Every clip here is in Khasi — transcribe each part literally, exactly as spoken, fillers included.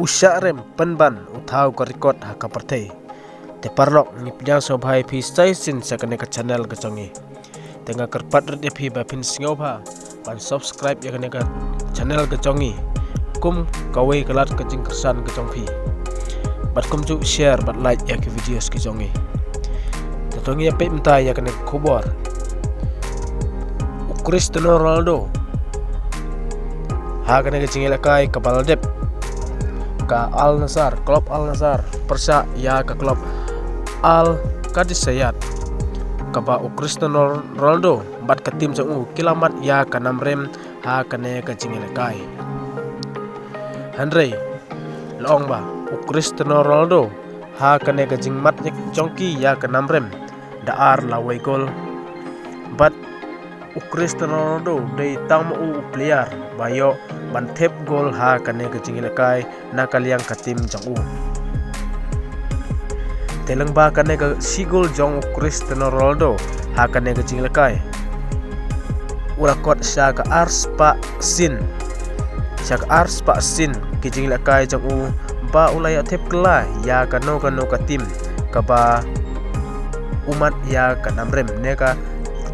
U shah rem pynban u thaw ka record ha ka pyrthei. Te paralok, ngi pdiang sngewbha ïa phi sa shisien sha kane ka channel ka jong ngi. Te nga kyrpad rit ïa phi ba phin sngewbha ban subscribe ïa kane ka channel ka jong ngi, kum kawei ka lad ka jingkyrshan ka jong phi. Bad kumjuh share bad like ïa ki videos ki jong ngi. Te to ngin ïa peit mynta ïa kane ka khubor. U Cristiano Ronaldo ha kane ka jingïalehkai kaba la dep, ka Al Nassr, club Al Nassr pyrshah ïa ka club Al Qadisiyah, kaba u Cristiano Ronaldo bad ka team jong u ki la mat ïa ka nam rem ha kane ka jingïalehkai. Hynrei la ong ba u Cristiano Ronaldo ha kane ka jingmat jong ki ïa ka nam rem da ar lawei gol. Bad u Cristiano Ronaldo dei tang ma u u player ba ïoh ban thep gol ha kane ka jingïalehkai na ka liang ka team jong u. Te lyngba kane ka shi gol jong u Cristiano Ronaldo ha kane ka jingïalehkai, u la kot sha ka arspah sien, sha ka arspah sien ki jingïalehkai jong u ba u la ïoh thep kylla ïa kano kano ka team kaba u mat ïa ka nam rem, ne ka,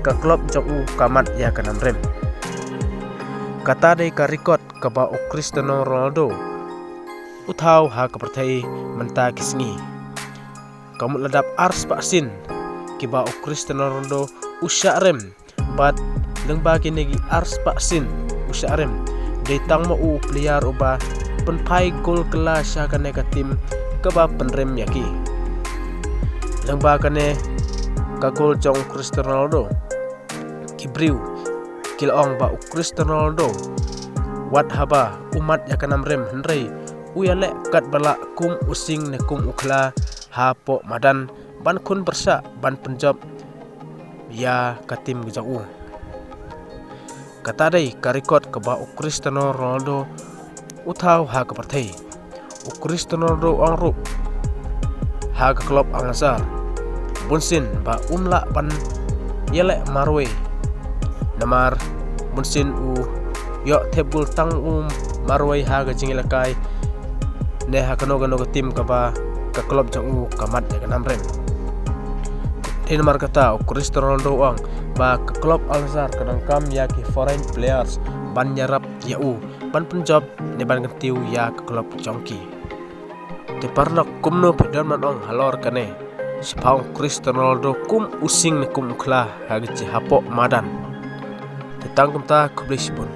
ka club jong u ka mat ïa ka nam rem. Kata dei ka record kaba u Cristiano Ronaldo u thaw ha ka pyrthei mynta ki sngi. Ka mut la dap arspah sien kiba u Cristiano Ronaldo u shah rem, bad lyngba kine ki arspah sien u shah rem, dei tang ma u player uba pynphai gol kylla sha kane ka team kaba pynrem ïa ki. Lyngba kane ka gol jong u Cristiano Ronaldo, ki briew ki la ong ba u Cristiano Ronaldo wat haba u mat ïa ka nam rem, hynrei u ïaleh katba lah kum u sing ne kum u khla hapoh madan ban khun pyrshah ban pynjop ïa ka team ka jong u. Kata dei ka record kaba u Cristiano Ronaldo u thaw ha ka pyrthei. U Cristiano Ronaldo u ong ruh ha ka club Al Nassr bunsien ba um lah ban ïaleh marwei, namar bunsien u ïoh thep gol tang u marwei ha ka jingïalehkai ne ha kano kano ka team kaba ka club jong u ka mat ïa ka nam rem. Dei namar kata u Cristiano Ronaldo u ong ba ka club Al Nassr ka donkam ïa ki foreign players ban ïarap ïa u ban pynjop ne ban kyntiew ïa ka club jong ki. Te paralok, kumno phi don ban ong halor kane? Shaphang u Cristiano Ronaldo kum u sing ne kum u khla ha ka jinghapoh madan. Te tang kumta, khublei shibun.